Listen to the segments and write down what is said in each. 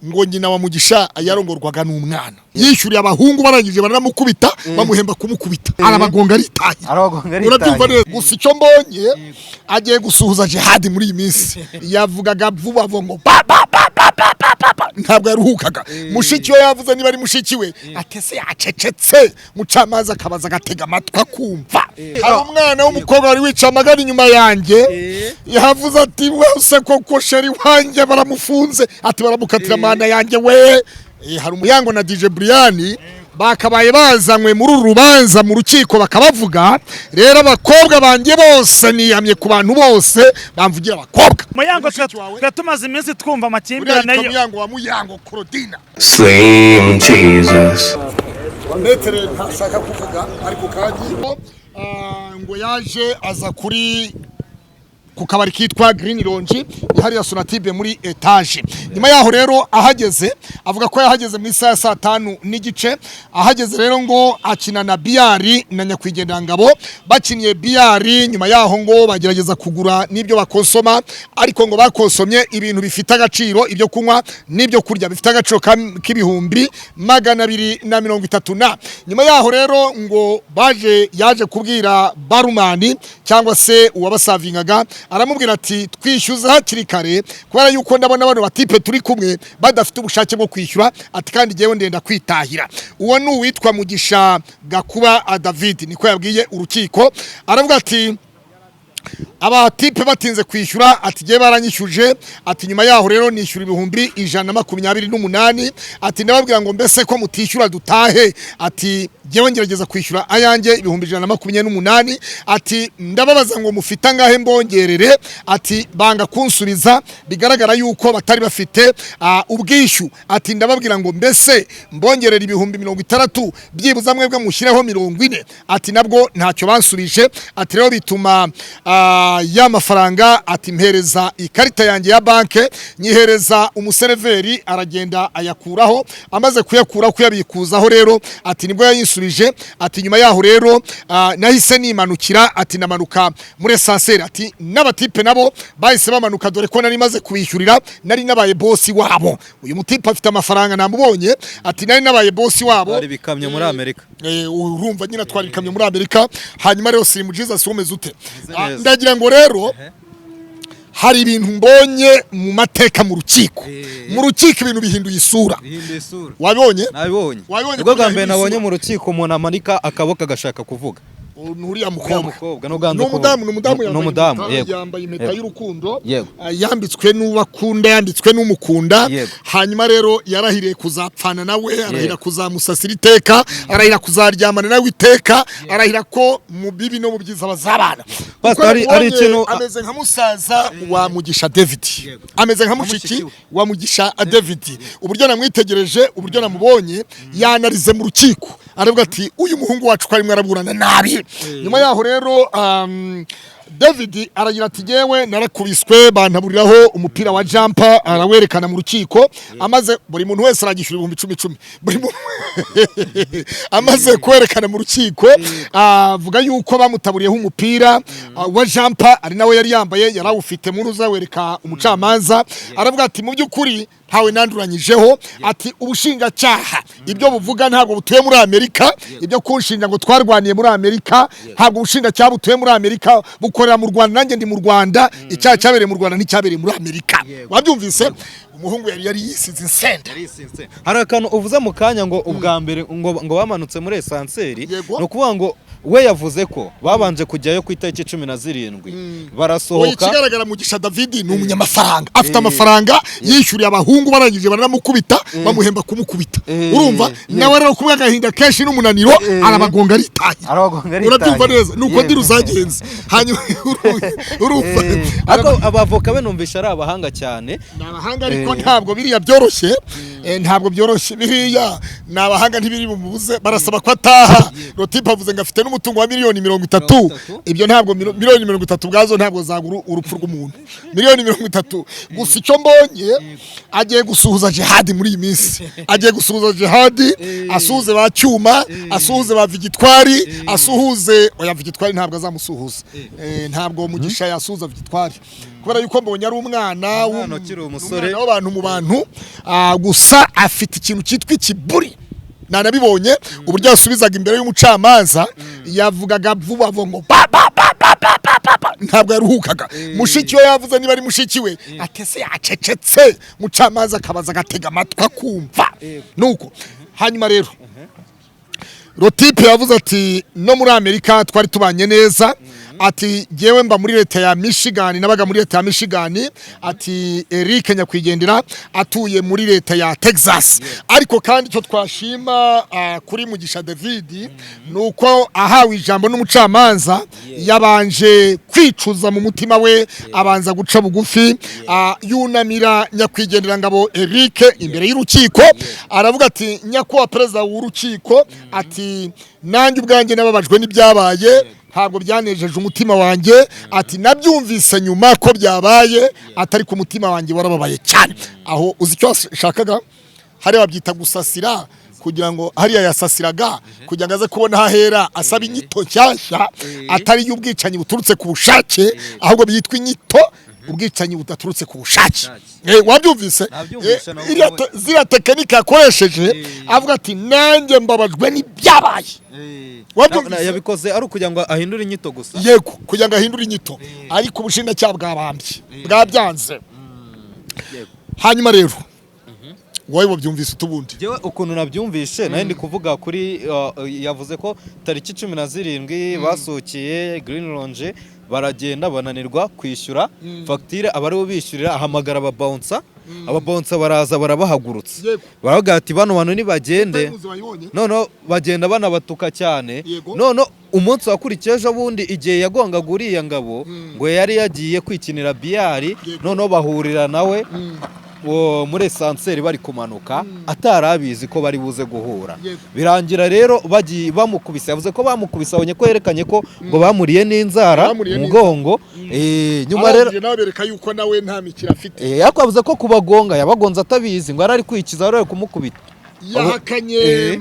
Ngo nyina wa Mugisha yarongorwaga n'umwana, yishyuriye abahungu, barangije baranamukubita, bamuhemba kumukubita, arabagonga aritahira. Arabagonga aritahira. Urabyumva neza? Gusa icyo mbonye, agiye gusuhuza Jihadi muri iyi minsi. Yavugaga vuba vuba ngo ba ba ba ba ba ba ba ba, ntabwo yaruhukaga. Mushiki we yavuze, niba ari mushiki we, atese yacecetse, mucamanza akabaza, agatega amatwi akumva. Hari umwana w'umukobwa wari wicaye amagana inyuma yanjye, yavuze ati: "Wese koko chéri wanjye baramufunze," ati: "Baramukatira amanda yanjye we." Hari Umuyango na DJ Brian bakabaye bazanywe muri uru rubanza mu rukiko bakabavuga. Rero abakobwa banjye bose, niyamye ku bantu bose bamvugira abakobwa. Muyango, Mushiki wawe? twe tumaze iminsi twumva Uriya amakimbirane yitwa Muyango wa Muyango Claudina. Slim Jesus. Maître ntashaka kuvuga, ariko kandi ngo yaje aza ku kabari kitwa Green Lounge hariya Sonatube muri étage. Nyuma yaho rero ahageze, avuga ko yahageze mu isaha ya 5:30. Ahageze rero ngo akina na billard na nyakwigendera Ngabo. Bakiniye billard, nyuma yaho ngo bagerageza kugura n'ibyo bakonsoma, ariko ngo bakonsomye ibintu bifite agaciro, ibyo kunywa n'ibyo kurya bifite agaciro k'ibihumbi 230. Na nyuma yaho rero ngo baje, yaje kubwira barman cyangwa se uwabasavingaga, aramubwira ati: "Twishyuza hakiri kare, kubera yuko ndabona bano batipe turi kumwe badafite ubushake bwo kwishyura," ati: "Kandi jyewe ndenda kwitahira." Uwo ni uwitwa Mugisha Gakuba David, niko yabwiye urukiko. Aravuga ati abatipe batinze kwishyura, ati: "Jye baranyishyuje." Ati: "Nyuma yaho rero nishyura 128,000." Ati: "Ndababwira ngo mbese ko mutishyura dutahe?" Ati: "Jyewe ngerageza kwishyura ayanjye 128,000." Ati: "Ndababaza ngo mufite angahe mbongerere?" Ati: "Banga kunsubiza, bigaragara yuko batari bafite ubwishyu." Ati: "Ndababwira ngo mbese mbongerera 60,000, byibuze mwebwe mushyireho 40?" Ati: "Nabwo ntacyo bansubije." Ati: "Rero bituma ya mafaranga," ati, "mpereza ikarita yanjye ya banke, nyihereza umuseriveri, aragenda ayakuraho. Amaze kuyakuraho, kuyabikuzaho rero," ati, "nibwo yayinsubije." Ati: "Nyuma yaho rero nahise nimanukira." Ati: "Namanuka muri ascenseur," ati, "n'abatipe nabo bahise bamanuka, dore ko nari maze kubishyurira, nari nabaye bosi wabo." Uyu mutipe afite amafaranga, namubonye. Ati: "Nari nabaye bosi wabo." Hari ibikamyo muri Amerika. Urumva nyine atwara ikamyo muri Amerika. Hanyuma rero, Slim Jesus, umeze ute? Neza. Ndagira ngo rero hari ibintu mbonye mu mateka mu rukiko. Mu rukiko ibintu bihinduye isura. Bihinduye isura. Wabonye? Nabibonye. Wabibonye Nibwo ko bwa mbere byahinduye nabonye isura? mu rukiko umuntu amanika akaboko agashaka kuvuga. Ni uriya Uriya mukobwa. mukobwa n'uganza. Ni umudamu, ni umudamu. Ni Yambaye umudamu. impeta, yambaye impeta y'urukundo. Yambitswe n'uwakunda, yambitswe n'umukunda. Hanyuma rero yarahiriye kuzapfana nawe, arahira kuzamusasira iteka, arahira kuzaryamana nawe iteka, arahira ko mu bibi no mu byiza bazabana. Pastor, Kuko hari namubonye, ikintu ameze nka musaza wa Mugisha David, ameze nka mushiki mushiki we. wa Mugisha David. Uburyo namwitegereje, uburyo namubonye, yanarize mu rukiko, aravuga ati: "Uyu muhungu wacu ko arimo araburana nabi." Nyuma yaho rero David aragira ati: "Jyewe narakubiswe, bantaburiraho umupira wa jumper." Arawerekana mu rukiko. Amaze, buri muntu wese aragishyura ibihumbi icumi icumi. Buri muntu amaze kwerekana mu rukiko, avuga yuko bamutaburiyeho umupira wa jumper, ari nawe yari yambaye, yarawufite muri uzawereka umucamanza. Aravuga ati: "Mu by'ukuri ntawe nanduranyijeho." Ati: "Ubushinjacyaha ibyo buvuga ntabwo butuye muri Amerika. Ibyo kunshinja ngo twarwaniye muri Amerika, ntabwo ubushinjacyaha butuye muri Amerika, bukorera mu Rwanda, nanjye ndi mu Rwanda. Icyaha cyabereye mu Rwanda, nticyabereye muri Amerika." Wabyumvise? Umuhungu yari yisize insenda. Hari akantu uvuze mu kanya ngo ubwa mbere ngo bamanutse muri ascenseur. Ni ukuvuga ngo we yavuze ko babanje kujyayo ku itariki 17, Oya, barasohoka. Ikigaragara, Mugisha David ni umunyamafaranga, afite amafaranga, yishyuriye abahungu, barangije baranamukubita, bamuhemba kumukubita. Urumva nawe rero kumwe agahinda kenshi n'umunaniro, arabagonga aritahira. Arabagonga aritahira. Urabyumva neza? Nuko ndiri uzagenze. Hanyuma urumva Ariko abavoka be numvisha ari abahanga cyane. Ni abahanga, ariko ntabwo biriya byoroshye. Ntabwo byoroshye biriya. Ni abahanga, ntibiri bumubuze. Barasaba ko ataha. Rotipe avuze ngo afite n'umutungo wa miliyoni 30. 30. Ibyo ntabwo miliyoni 30 ubwazo ntabwo zagura urupfu rw'umuntu, miliyoni 30. Gusa icyo mbonye, agiye gusuhuza Jihadi muri iyi minsi. Agiye gusuhuza Jihadi, asuhuze ba Cyuma, asuhuze ba Vigitwari, asuhuze, oya, Vigitwari ntabwo azamusuhuza. Ntabwo Mugisha yasuhuza Vigitwari. Kubera yuko mbonye ari umwana Umwana ukiri umusore. Umwana w'abantu mu bantu, gusa afite ikintu cyitwa ikiburi. Nanabibonye uburyo yasubizaga imbere y'umucamanza, yavugaga vuba vuba ngo ba ba ba ba ba ba ba ba, ntabwo yaruhukaga. Mushiki we yavuze, niba ari mushiki we, atese yacecetse, mucamanza akabaza agatega amatwi akumva. Nuko hanyuma rero Rotipe yavuze ati: "No muri Amerika twari tubanye neza." Ati: "Jyewe mba muri leta ya Michigan, nabaga muri leta ya Michigan." Ati: "Eric nyakwigendera atuye muri leta ya Texas." Ariko kandi icyo twashima kuri Mugisha David ni uko ahawe ijambo n'umucamanza yabanje kwicuza mu mutima we, abanza guca bugufi, yunamira nyakwigendera Ngabo Eric imbere y'urukiko, aravuga ati: "Nyakubahwa perezida w'urukiko," ati, "nanjye ubwanjye nababajwe n'ibyabaye, ntabwo byanejeje umutima wanjye." Ati: "Nabyumvise nyuma ko byabaye," atari ku mutima wanjye warababaye cyane. Aho uzi icyo yashakaga? Hariya babyita gusasira, kugira ngo hariya yasasiraga kugira ngo aze kubona aho ahera asaba inyito nshyashya atari iy'ubwicanyi buturutse ku bushake, ahubwo byitwa inyito ubwicanyi budaturutse ku bushake. Wabyumvise? Nabyumvise, Iriya ziriya technique yakoresheje, avuga ati: "Nanjye mbabajwe n'ibyabaye." Wabyumvise? Yabikoze ari ukugira ngo ahindure inyito gusa. Yego, kugira ngo ahindure inyito, ariko ubushinjacyaha bwabambye, bwabyanze. Hanyuma rero wowe wabyumvise utubundi? Njyewe ukuntu nabyumvishe, nari ndi kuvuga kuri yavuze ko tariki 17 basohokeye Green Lounge, baragenda bananirwa kwishyura fagitire, aba aribo bishyurira, ahamagara ababouncer, ababouncer baraza barabahagurutsa. Baravuga ati: "Bano bantu nibagende." Noneho bagenda banabatuka cyane. Noneho umunsi wakurikiye ejo bundi, igihe yagongaga uriya Ngabo, ngo yari yagiye kwikinira biyari. Noneho bahurira nawe uwo muri ascenseur bari kumanuka, atari abizi ko bari buze guhura. Birangira rero bagiye bamukubise. Yavuze ko bamukubise, abonye ko yerekanye ko ngo bamuriye n'inzara Bamuriye mu mugongo. Nyuma rero arangije nawe bereka yuko nawe nta mikino afite. Ariko yavuze ko kubagonga yabagonze atabizi, ngo yari ari kwikiza, yari ari kumukubita. Yahakanye.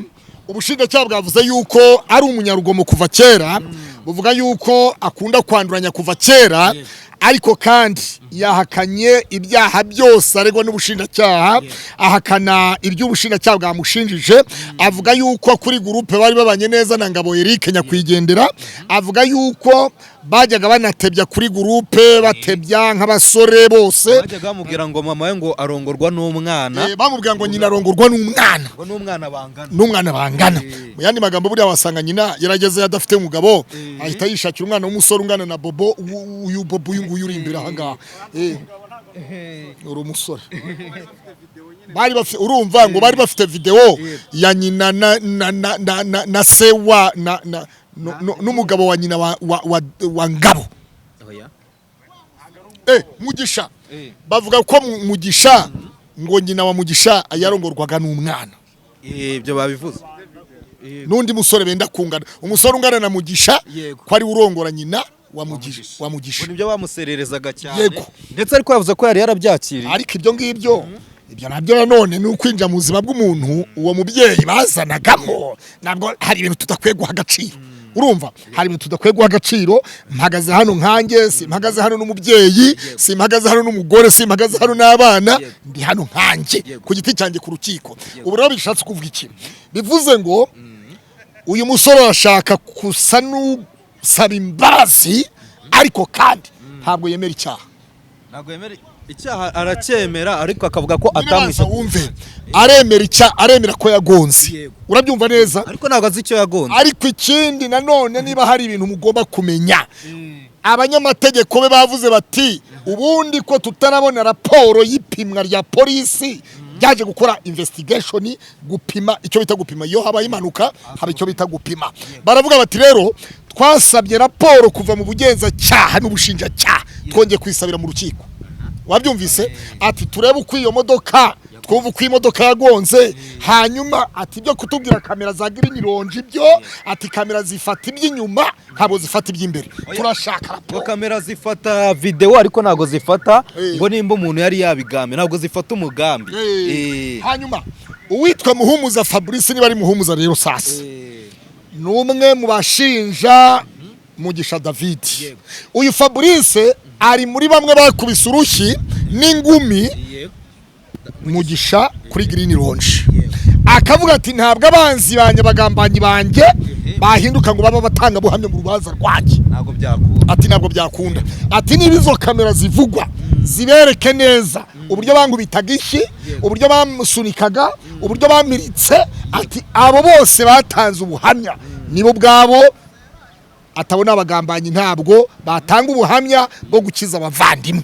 Ubushinjacyaha bwavuze yuko ari umunyarugomo kuva kera, buvuga yuko akunda kwanduranya kuva kera, ariko kandi yahakanye ibyaha byose aregwa n'ubushinjacyaha, ahakana iby'ubushinjacyaha bwamushinjije, avuga yuko kuri groupe bari babanye neza na Ngabo Eric nyakwigendera, avuga yuko bajyaga banatebya kuri groupe, batebya nk'abasore bose. Bajyaga bamubwira ngo mama we ngo arongorwa n'umwana. Bamubwira ngo nyina arongorwa n'umwana. Ngo n'umwana bangana. N'umwana bangana. Mu yandi magambo, buriya wasanga nyina yarageze adafite umugabo, ahita yishakira umwana w'umusore ungana na Bobo. Uyu Bobo, uyu nguyu uri imbere aha ngaha. Uri umusore bari bafite, urumva ngo bari bafite video ya nyina na se wa na na n'umugabo wa nyina wa Ngabo. Oya. Mugisha. Bavuga ko Mugisha, ngo nyina wa Mugisha yarongorwaga n'umwana. Ibyo babivuze. N'undi musore benda kungana, umusore ungana na Mugisha, ko ari urongora nyina wa Mugisha, wa Mugisha. Ngo nibyo bamusererezaga cyane. Ndetse ariko yavuze ko yari yarabyakiriye. Ariko ibyo ngibyo, ibyo nabyo nanone ni ukwinjira mu buzima bw'umuntu. Uwo mubyeyi bazanagamo, ntabwo hari ibintu tudakwiye guha agaciro. Urumva, hari ibintu tudakwiye guha agaciro. Mpagaze hano nkanjye, simpagaze hano n'umubyeyi, simpagaze hano n'umugore, simpagaze hano n'abana. Ndi hano nkanjye ku giti cyanjye ku rukiko. Ubu rero bishatse kuvuga iki? Bivuze ngo uyu musore arashaka gusa n'usaba imbabazi, ariko kandi ntabwo yemera icyaha. Ntabwo yemera icyaha, aracyemera ariko akavuga ko Nyine atamwishe. banza wumve, aremera icyaha, aremera ko yagonze. Urabyumva neza? Ariko ntabwo azi icyo yagonze. Ariko ikindi nanone, niba hari ibintu mugomba kumenya, abanyamategeko be bavuze bati: "Ubundi ko tutarabona raporo y'ipimwa rya polisi byaje gukora investigation, gupima, icyo bita gupima, iyo habaye impanuka haba icyo bita gupima." Baravuga bati: "Rero twasabye raporo kuva mu bugenzacyaha n'ubushinjacyaha, twongeye kuyisabira mu rukiko." Wabyumvise? Ati: "Turebe uko iyo modoka, twumve uko imodoka yagonze." Hanyuma ati: "Ibyo kutubwira kamera za Green Lounge, ibyo," ati, "kamera zifata iby'inyuma, ntabwo zifata iby'imbere, turashaka Ngo raporo." kamera zifata videwo ariko ntabwo zifata ngo nimba umuntu yari yabigamye, ntabwo zifata umugambi. Hanyuma uwitwa Muhumuza Fabrice, niba ari Muhumuza rero sasa, ni umwe mu bashinja Mugisha David. Uyu Fabrice Ari muri bamwe bakubise urushyi n'ingumi Mugisha kuri Green Lounge, akavuga ati: "Ntabwo abanzi banjye, abagambanyi banjye bahinduka ngo babe abatangabuhamya mu rubanza rwanjye." Ntabwo byakunda. Ati: "Ntabwo byakunda." Ati: "Niba izo kamera zivugwa zibereke neza uburyo bankubitaga ishyi, uburyo bamusunikaga, uburyo bamiritse." Ati: "Abo bose batanze ubuhamya nibo ubwabo atabona abagambanyi, ntabwo batanga ubuhamya bwo gukiza abavandimwe."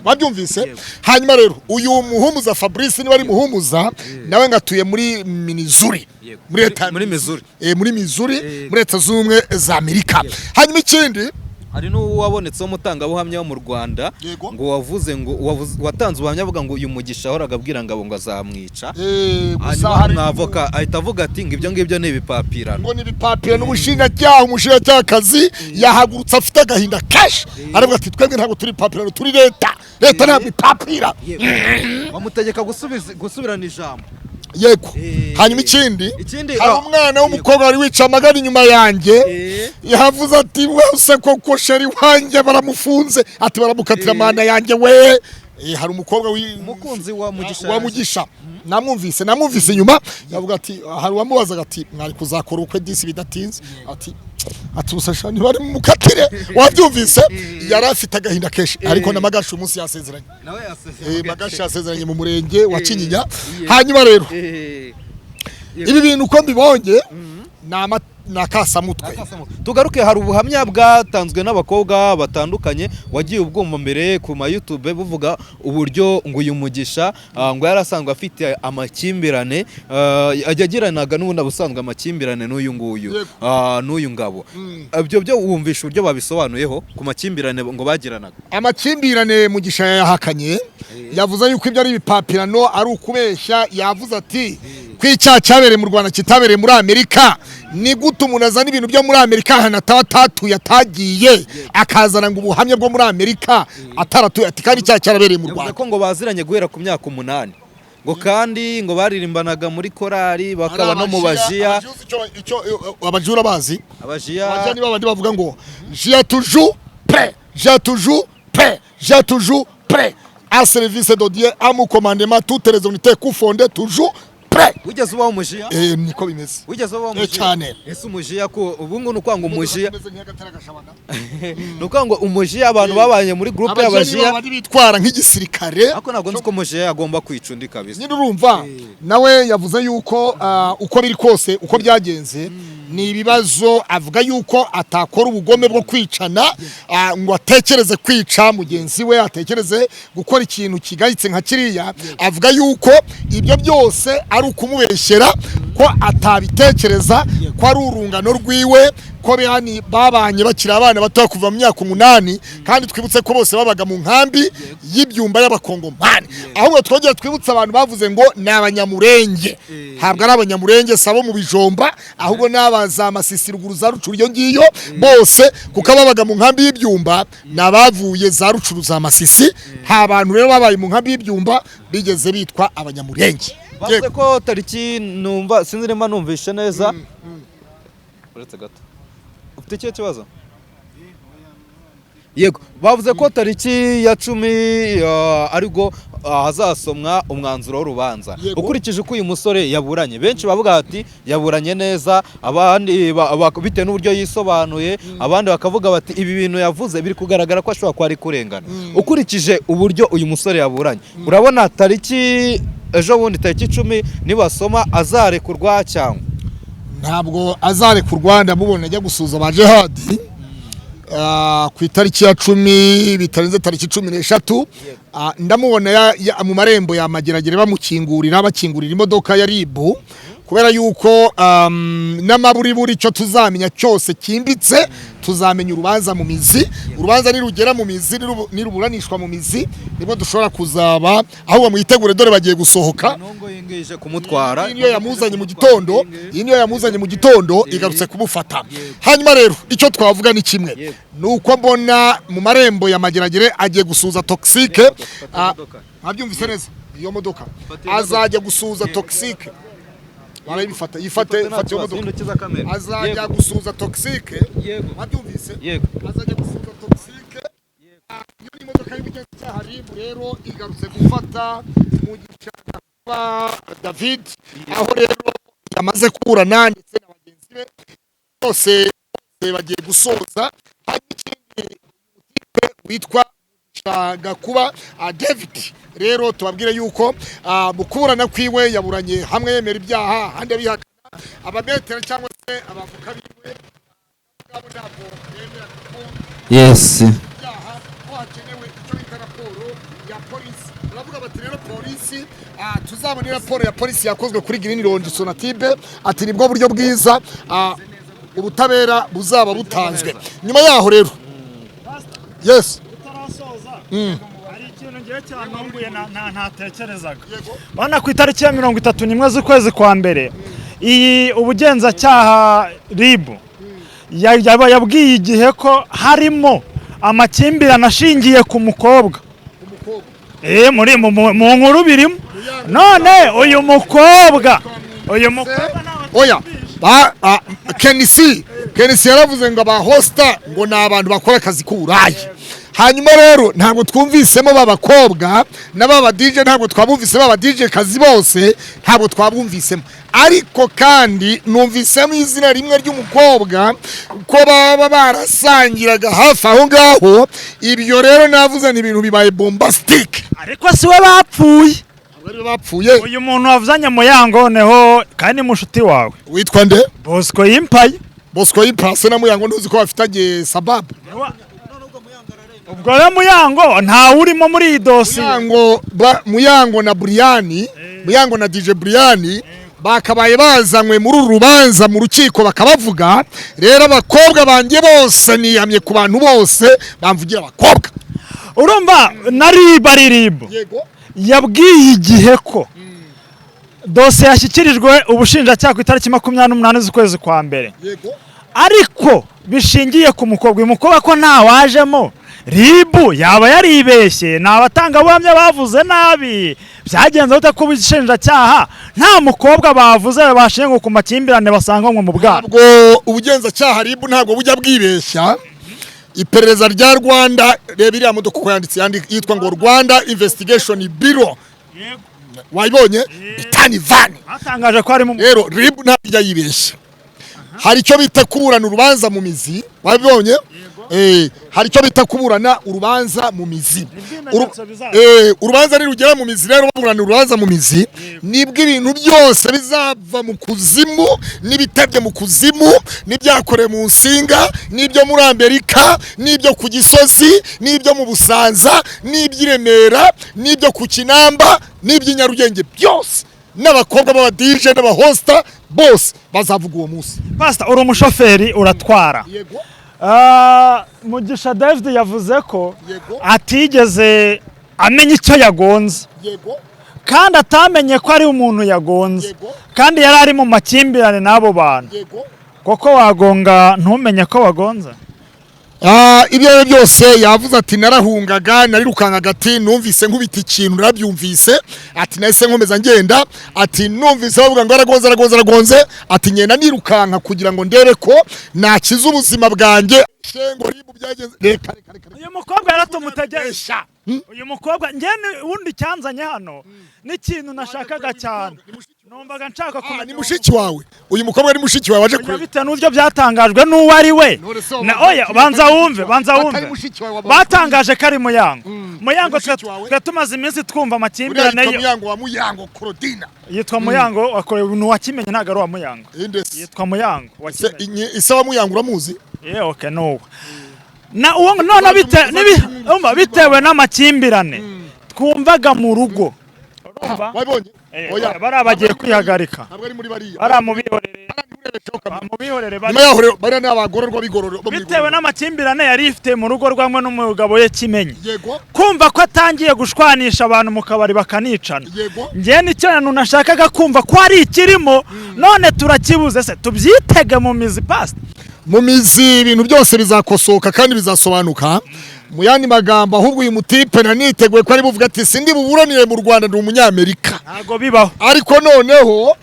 Wabyumvise? Hanyuma rero uyu Muhumuza Fabrice, niba ari Muhumuza, nawe ngo atuye muri Minizuri, muri leta Muri Missouri. Muri Missouri, muri Leta Zunze Ubumwe za Amerika. Hanyuma ikindi, Hari n'uwabonetseho umutangabuhamya wo mu Rwanda, ngo wavuze ngo watanze ubuhamya avuga ngo uyu Mugisha ahoraga abwira Ngabo ngo azamwica. Gusa Hanyuma hari umwavoka ahita avuga ati ngo ibyo ngibyo ni ibipapirano. Ngo ni ibipapirano. Ubushinjacyaha, umushinjacyahakazi yahagurutse afite agahinda kenshi, aravuga ati: "Twebwe ntabwo turi ipapirano, turi leta, leta ntabwo ipapira." Bamutegeka gusubirana ijambo. Yego. Hanyuma ikindi, Ikindi, hari umwana w'umukobwa wari wicaye amagana inyuma yanjye, yavuze ati: "Wese koko chéri wanjye baramufunze," ati: "Baramukatira mana yanjye we." Hari umukobwa Umukunzi wa Mugisha. Wa Mugisha, namwumvise inyuma yavuga ati, hari uwamubazaga ati: "Mwari kuzakora ubukwe disi bidatinze," ati: "Usasha ntibari mukatire." Wabyumvise? Yari afite agahinda kenshi, ariko na Magashi uyu munsi yasezeranye. Nawe yasezeranye. Magashi yasezeranye mu murenge wa Kinyinya. Hanyuma rero ibi bintu uko mbibonye ni akasamutwe. Tugaruke, hari ubuhamya bwatanzwe n'abakobwa batandukanye wagiye ubwumva mbere ku ma YouTube, buvuga uburyo ngo uyu Mugisha ngo yari asanzwe afite amakimbirane, ajya agiranaga n'ubundi abusanzwe amakimbirane n'uyu nguyu, n'uyu Ngabo. Ibyo byo wumvisha uburyo babisobanuyeho ku makimbirane ngo bagiranaga? Amakimbirane Mugisha yayahakanye, yavuze yuko ibyo ari ibipapirano, ari ukubeshya. Yavuze ati: "Ko icyaha cyabereye mu Rwanda kitabereye muri Amerika, ni gute umuntu azana ibintu byo muri Amerika ahantu ataba atatuye, atagiye, akazana ngo ubuhamya bwo muri Amerika ataratuye?" Ati: "Kandi icyaha cyarabereye mu Yavuze Rwanda." ko ngo baziranye guhera ku myaka 8, ngo kandi ngo baririmbanaga muri korali, bakaba no mu bajiya. Icyo abajura bazi, Abajiya. abajiya niba abandi bavuga ngo: "Jiya toujours prêt, jiya toujours prêt, jiya toujours prêt à service de Dieu, à mon commandement, toutes les unités confondues, toujours prêt." Wigeze ubaho umujiya? Niko bimeze. Wigeze ubaho umujiya? Cyane. Ese umujiya, ko ubu ngubu ni ukuvuga ngo umujiya, Imeze nk'agatara gashabana. ni ukuvuga ngo umujiya, abantu babanye muri groupe Abajiya nibo y'abajiya. Babandi bitwara nk'igisirikare. Ariko ntabwo nzi ko umujiya agomba kwica undi kabisa. Nyine urumva nawe yavuze yuko uko biri kose, uko byagenze ni ibibazo. Avuga yuko atakora ubugome bwo kwicana, ngo atekereze kwica mugenzi we, atekereze gukora ikintu kigayitse nka kiriya. Avuga yuko ibyo byose ari ukumubeshyera, ko atabitekereza, ko ari urungano rwiwe, ko yani babanye bakiri abana bato kuva mu myaka 8. Kandi twibutse ko bose babaga mu nkambi y'ibyumba y'Abakongomani. Ahubwo twongera twibutse abantu bavuze ngo ni Abanyamurenge, ntabwo ari Abanyamurenge, si abo mu Bijomba, ahubwo ni aba za Masisi, ruguru za Rucuru iyo ngiyo bose, kuko ababaga mu nkambi y'ibyumba ni abavuye za Rucuru, za Masisi. Nta bantu rero babaye mu nkambi y'ibyumba bigeze bitwa Abanyamurenge. Bavuze ko tariki, numva sinzi niba numvishe neza, uretse gato, ufite ikihe kibazo? Yego, bavuze ko tariki ya 10 aribwo hazasomwa umwanzuro w'urubanza. Ukurikije uko uyu musore yaburanye, benshi bavuga bati yaburanye neza, abandi bitewe n'uburyo yisobanuye, abandi bakavuga bati ibi bintu yavuze biri kugaragara ko ashobora kuba ari kurengana. Ukurikije uburyo uyu musore yaburanye, urabona tariki ejo bundi tariki 10 nibasoma azarekurwa cyangwa? Ntabwo azarekurwa. Ndamubona ajya gusuhuza ba Jihadi ku itariki ya 10, bitarenze tariki 13. Ndamubona mu marembo ya Mageragere bamukingurira, bakingurira imodoka ya RIB, kubera yuko n'amaburiburi icyo tuzamenya cyose cyimbitse, tuzamenya urubanza mu mizi. Urubanza nirugera mu mizi, niruburanishwa mu mizi, nibwo dushobora kuzaba. Ahubwo mwitegure, dore bagiye gusohoka. Nongo yingije kumutwara. Iyi niyo yamuzanye mu gitondo, iyi niyo yamuzanye mu gitondo, igarutse kumufata. Hanyuma rero icyo twavuga ni kimwe, ni uko mbona mu marembo ya Mageragere agiye gusuhuza Toxike. Fata imodoka. Mwabyumvise neza, iyo modoka Fata iyo modoka. azajya gusuhuza Toxike, barayifata, yifate. Ifate nta Fata iyo kibazo, modoka. hindukiza kamera. Azajya gusuhuza Toxike. Yego. Mwabyumvise? Yego. Azajya gusuhuza Toxike. Iyo ni imodoka. Imodoka y'ubugenzacyaha RIB rero igarutse gufata Mugisha David, aho rero yamaze kuburana ndetse na bagenzi be bose bose bagiye gusoza. Hanyuma ikindi, umutipe witwa Mugisha Gakuba David rero, tubabwire yuko mu kuburana kwiwe yaburanye hamwe yemera ibyaha, ahandi abihakana. Abametero cyangwa se abavoka biwe ngabo ntabwo bemera kuko ibyaha, ko hakenewe icyo bita raporo ya polisi. Baravuga bati rero polisi, tuzabone raporo ya polisi yakozwe kuri Green Lounge Sonatube, ati nibwo buryo bwiza ubutabera buzaba butanzwe. Nyuma yaho rero, yes. Utarasoza, hari ikintu ngiye cyantunguye ntatekerezaga. Urabona ku itariki ya 31 z'ukwezi kwa mbere, iyi ubugenzacyaha RIB yabwiye Igihe ko harimo amakimbirane ashingiye ku mukobwa. Muri mu nkuru birimo. None uyu mukobwa Oya, ba Kenisi, Kenisi yaravuze ngo aba hosta ngo ni abantu bakora akazi k'uburaya. Hanyuma rero ntabwo twumvisemo ba bakobwa n'aba DJ, ntabwo twabumvise baba DJ kazi bose, ntabwo twabumvisemo. Ariko kandi numvisemo izina rimwe ry'umukobwa ko baba barasangiraga hafi aho ngaho. Ibyo rero navuze ni ibintu bibaye bombastic. Ariko si we bapfuye. Bari bapfuye. Uyu muntu wavuzanye Muyango neho kandi ni mushuti wawe. Witwa nde? Bosco Yimpaye. Bosco Yimpase na Muyango ntuzi ko bafitanye sababu? Ubwo rero Muyango ntawe urimo muri iyi dosiye. Muyango Muyango na Brian, Muyango na DJ Brian bakabaye bazanywe muri uru rubanza mu rukiko bakabavuga. Rero abakobwa banjye bose, niyamye ku bantu bose bamvugira abakobwa. Urumva na RIB ari RIB yabwiye Igihe ko dosiye yashyikirijwe ubushinjacyaha ku itariki 28 z'ukwezi kwa mbere, ariko bishingiye ku mukobwa. Uyu mukobwa ko ntawajemo, RIB yaba yaribeshye? Ni abatangabuhamya bavuze nabi? Byagenze bite ko ubushinjacyaha nta mukobwa bavuze bashingiye ku makimbirane basanganywe mu bwato? Ntabwo ubugenzacyaha RIB ntabwo bujya bwibeshya. Iperereza rya Rwanda, reba iriya modoka uko yanditse, yitwa ngo Rwanda Investigation Bureau, wayibonye? Bitani vani. Batangaje ko harimo Rero RIB ntabwo ijya yibeshya. Hari icyo bita kuburana urubanza mu mizi, wabibonye? Hari icyo bita kuburana urubanza mu mizi. Ibimenyetso bizaza. Urubanza nirugera mu mizi rero, baburana urubanza mu mizi, nibwo ibintu byose bizava mu kuzimu, n'ibitebye mu kuzimu, n'ibyakorewe mu nsinga, n'ibyo muri Amerika, n'ibyo ku Gisozi, n'ibyo mu Busanza, n'iby'i Remera, n'ibyo ku Kinamba, n'iby'i Nyarugenge byose, n'abakobwa b'aba DJ n'abahosta bose bazavuga uwo munsi. Pastor, uri umushoferi, uratwara. Yego. Mugisha David yavuze ko atigeze amenya icyo yagonze, kandi atamenye ko ari umuntu yagonze, kandi yari ari mu makimbirane n'abo bantu. Koko wagonga ntumenye ko wagonze? Ibyo ari byo byose yavuze ati narahungaga, narirukankaga, ati numvise nkubita ikintu, narabyumvise, ati nahise nkomeza ngenda, ati numvise bavuga ngo aragonze, aragonze, aragonze, ati ngenda nirukanka kugira ngo ndebe ko nakiza ubuzima bwanjye. Shengo RIB byagenze, reka reka reka reka. Uyu mukobwa yaratumutegereje. Uyu mukobwa njye wundi cyanzanye hano n'ikintu nashakaga cyane, numvaga nshaka kumenya. Ni mushiki wawe, uyu mukobwa ni mushiki wawe waje Oya, kureba? Bitewe n'uburyo byatangajwe n'uwo ari we. None se Oya, banza wumve, banza Atari wumve. mushiki wawe Batangaje ko ari Muyango. Muyango Ni mushiki wawe? twe tumaze iminsi twumva Uriya amakimbirane yitwa yo Muyango wa Muyango Claudina. Yitwa Muyango wakorewe n'uwakimenye, ntabwo ari uwa Muyango. Inde se? Yitwa Muyango Se wakimenye. Ise wa Muyango uramuzi? Yeah, okay, nuwo na uwo none umva, bitewe n'amakimbirane twumvaga mu rugo. Urumva? Wabibonye? Oya, bariya bagiye kwihagarika. Ntabwo ari muri bariya. Bariya mubihorere. Bariya Mubihorere bari nyuma yaho rero, bariya ni abagororwa b'igororero bo mu Bitewe igororero. n'amakimbirane yari ifite mu rugo rwamwe n'umugabo we Kimenyi, kumva ko atangiye gushwanisha abantu mu kabari bakanicana, njye nicyo kintu nashakaga kumva ko ari ikirimo, none turakibuze. Se tubyitege mu mizi, pastor? Mu mizi ibintu byose bizakosoka kandi bizasobanuka. Mu yandi magambo, ahubwo uyu mutipe naniteguye ko ari buvuga ati sindi buburanire mu Rwanda, ndi Umunyamerika. Ntabwo bibaho. Ariko noneho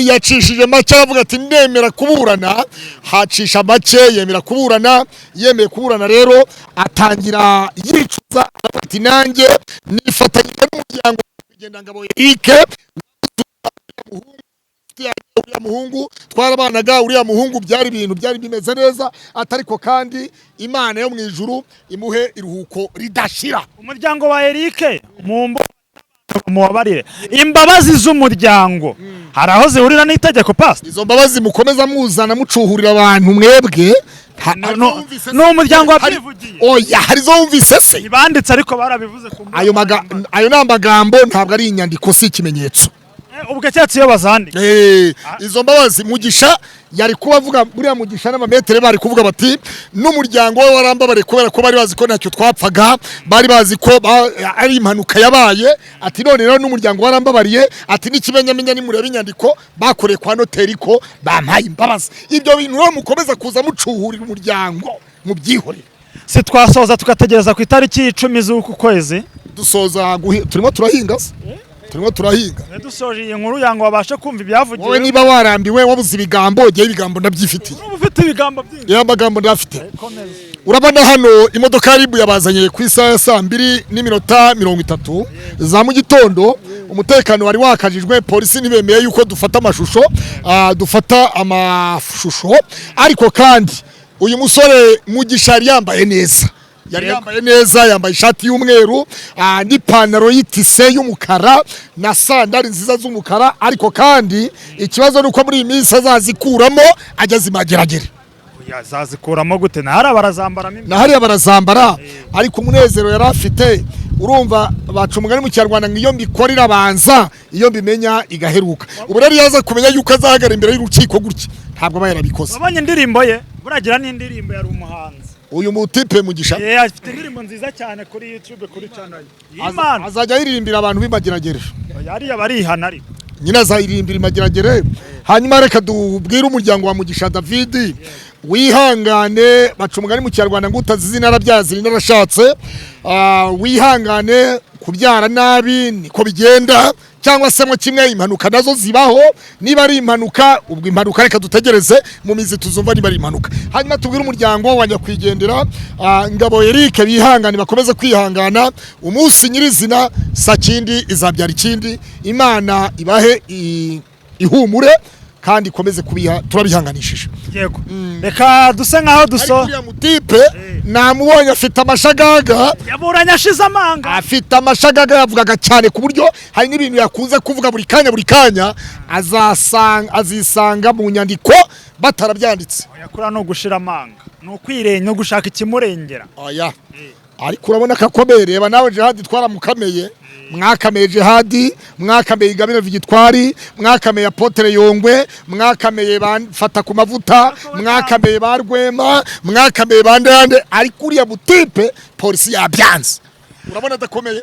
Yacishije make, aravuga ati ndemera kuburana. Hacisha make yemera kuburana. Yemeye kuburana rero atangira yicuza, aravuga ati nanjye nifatanyije n'umuryango kugenda Ngabo Eric, uriya muhungu twarabanaga, uriya muhungu byari ibintu byari bimeze neza, atariko kandi Imana yo mu ijuru imuhe iruhuko ridashira. Umuryango wa Eric mubabarire. Imbabazi z'umuryango hari aho zihurira n'itegeko, pastor? Izo mbabazi mukomeza muzana mucuhurira abantu mwebwe. No, ni umuryango wabyivugiye. Oya, hari zo wumvise se? Ntibanditse ariko barabivuze ku mbuga nkoranyambaga. Ayo ni amagambo, ntabwo ari inyandiko, si ikimenyetso. Ubwo cyatsi iyo bazandika. Izo mbabazi Mugisha yari kuba avuga, buriya Mugisha n'abametere bari kuvuga bati n'umuryango we warambabariye, kubera ko bari bazi ko ntacyo twapfaga, bari bazi ko ari impanuka yabaye. Ati none rero n'umuryango warambabariye, ati n'ikimenyamenya nimureba inyandiko bakoreye kwa noteri ko bampaye imbabazi. Ibyo bintu rero mukomeza kuza mucuhurira umuryango, mubyihorere. Si twasoza tugategereza ku itariki 10 z'uku kwezi? Dusoza turimo turahinga se? Turimo turahinga. Dusoje iyi nkuru yango babashe kumva ibyavugiwe. Wowe niba warambiwe, wabuze ibigambo, jyewe ibigambo ndabyifitiye. Uba ufite ibigambo byinshi. Iyo amagambo ndafite. Komeza. Urabona hano imodoka ya RIB yabazanye ku isaha ya 2:30 za mu gitondo. Umutekano wari wakajijwe, polisi ntibemeye yuko dufata amashusho, dufata amashusho. Ariko kandi uyu musore Mugisha yari yambaye neza, yari yambaye neza, yambaye ishati y'umweru n'ipantaro y'itise y'umukara na sandari nziza z'umukara. Ariko kandi ikibazo ni uko muri iyi minsi azazikuramo ageze imageragere. Yazazikuramo gute? Na hariya barazambaramo imbere. Na hariya barazambara, ariko umunezero yari afite, urumva baca umugani mu Kinyarwanda ngo iyo mbikora irabanza, iyo mbimenya igaheruka. Ubu rero iyo aza kumenya yuko azahagarara imbere y'urukiko gutya, ntabwo aba yarabikoze. Wabonye indirimbo ye? Buragira n'indirimbo, yari umuhanzi. Uyu mutipe Mugisha? Afite indirimbo nziza cyane kuri YouTube, kuri channel ye. Y'Imana. Azajya ayiririmbira abantu b'imageragere. Hariya barihana ariko. Nyine azayiririmbira imageragere. Hanyuma reka dubwire umuryango wa Mugisha David wihangane. Baca umugani mu Kinyarwanda ngo utazizi narabyazi narashatse. Wihangane, kubyara nabi niko bigenda, cyangwa se mo kimwe impanuka nazo zibaho. Niba ari impanuka, ubwo impanuka reka dutegereze mu mizi tuzumva niba ari impanuka. Hanyuma tubwire umuryango wa nyakwigendera Ngabo Eric bihangane, bakomeze kwihangana. Umunsi nyirizina sakindi izabyara ikindi. Imana ibahe ihumure kandi ikomeze kubiha, turabihanganishije. Yego, reka duse nkaho Ariko duso uriya mutipe namubonye afite amashagaga. Yaburanye ashize amanga. Afite amashagaga, yavugaga cyane ku buryo hari n'ibintu yakunze kuvuga buri kanya buri kanya, azasanga azisanga mu nyandiko batarabyanditse. Oya, kuriya ni ugushira amanga, ni ukwirenya, ni ugushaka ikimurengera. Oya, ariko urabona ko akomeye. Reba nawe Jihadi twaramukameye, mwakameye Jihadi, mwakameye Ingabire Victoire, mwakameye Apotre Yongwe, mwakameye Bafata ku mavuta, mwakameye ba Rwema, mwakameye ba Ndande, ariko uriya mutipe polisi yabyanze. Urabona adakomeye?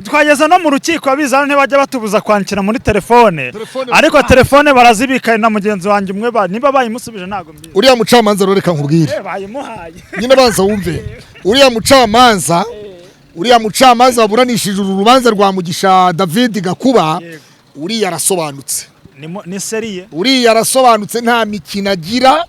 Twageze no mu rukiko, abizana ntibajya batubuza kwandikira muri telefone. Telefone. Ariko telefone barazibika, na mugenzi wanjye umwe niba bayimusubije ntabwo mbizi. Uriya mucamanza rero reka nkubwire. Bayimuhaye. Nyine banza wumve, uriya mucamanza waburanishije uru rubanza rwa Mugisha David Gakuba, uriya arasobanutse. Ni sérieux. Uriya arasobanutse, nta mikino agira.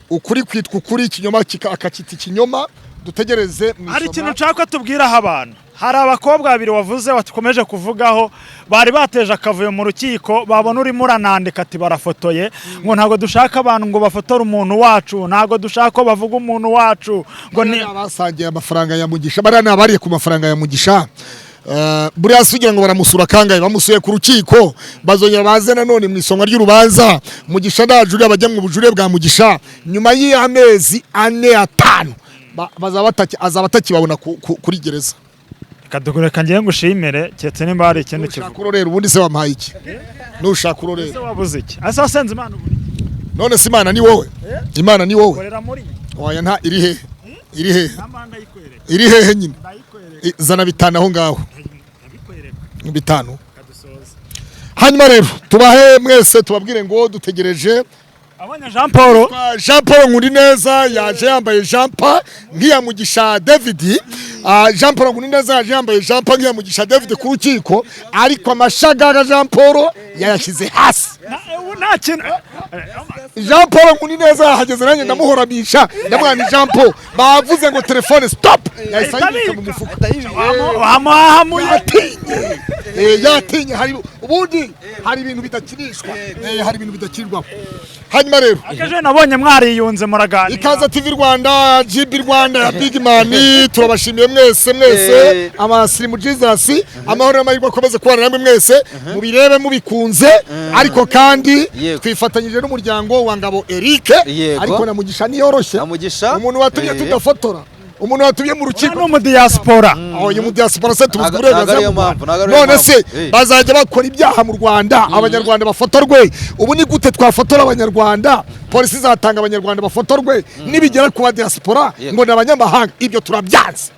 Ukuri kwitwa ukuri, ikinyoma akakita ikinyoma. Dutegereze mu Hari isoma. ikintu nshaka ko tubwiraho abantu. Hari abakobwa babiri wavuze wakomeje kuvugaho, bari bateje akavuyo mu rukiko, babona urimo uranandika ati barafotoye, ngo ntabwo dushaka abantu ngo bafotore umuntu wacu, ntabwo dushaka ko bavuga umuntu wacu, ngo ni Bariya ni abasangiye amafaranga ya Mugisha, bariya ni abariye ku mafaranga ya Mugisha. Buriya se ugira ngo baramusura kangahe? Bamusuye ku rukiko, bazongera baze nanone mu isonga ry'urubanza. Mugisha najurira, bajya mu bujurire bwa Mugisha nyuma y'amezi 4, 5, azaba atakibabona kuri gereza. Reka ngiye ngushimire, keretse nimba hari ikindi Nushaka kivuga. urorera, ubundi se wampaye iki? Nushaka urorera. Ese wabuze iki? Ese wasenze Imana ubu? None se Imana ni wowe? Imana ni wowe? Korera muri Oya, nta iri hehe? Iri hehe? Namba ndayikwereka. Iri hehe nyine? Ndayikwereka. Zana 5 aho ngaho. Ndabikwereka. 5. Kadusoza. Hanyuma rero tubahe mwese, tubabwire ngo dutegereje Abonye Jean Paul. Jean Paul Nkundineza yaje yambaye jumper nk'iya Mugisha David. Jean Paul Nkundiza yaje yambaye jumper nk'iya Mugisha David ku rukiko, ariko amashagaga Jean Paul yayashyize hasi. Ubu nta kintu. Jean Paul Nkundiza yahageze, nanjye ndamuhoramisha, ndamwana Jean Paul bavuze ngo telefone stop, yahise ayibika mu mufuka. Wamuhahamuye. Yatinye. Yatinye. Hari ubundi hari ibintu bidakinishwa. Hari ibintu bidakinirwaho. Hanyuma rero Akejo nabonye mwariyunze, muraganira. Ikaze TV Rwanda, GB Rwanda ya Big Man, turabashimiye mwese mwese. Amasirimu Jesus, amahoro n'amahirwe akomeze kubana namwe mwese, mubirebe mubikunze. Ariko kandi twifatanyije n'umuryango wa Ngabo Eric. Ariko na Mugisha niyoroshye. Na Mugisha. Umuntu watumye tudafotora, umuntu watumye mu rukiko. No mu diaspora. Aho uyu mu diaspora se tubuze Ntago- uburenganzira ntago ariyo mu Rwanda? mpamvu, ntago ariyo None mpamvu. se bazajya bakora ibyaha mu Rwanda, Abanyarwanda bafotorwe? Ubu ni gute twafotora Abanyarwanda? Polisi izatanga Abanyarwanda bafotorwe, nibigera ku ba diaspora ngo ni abanyamahanga. Ibyo turabyanze.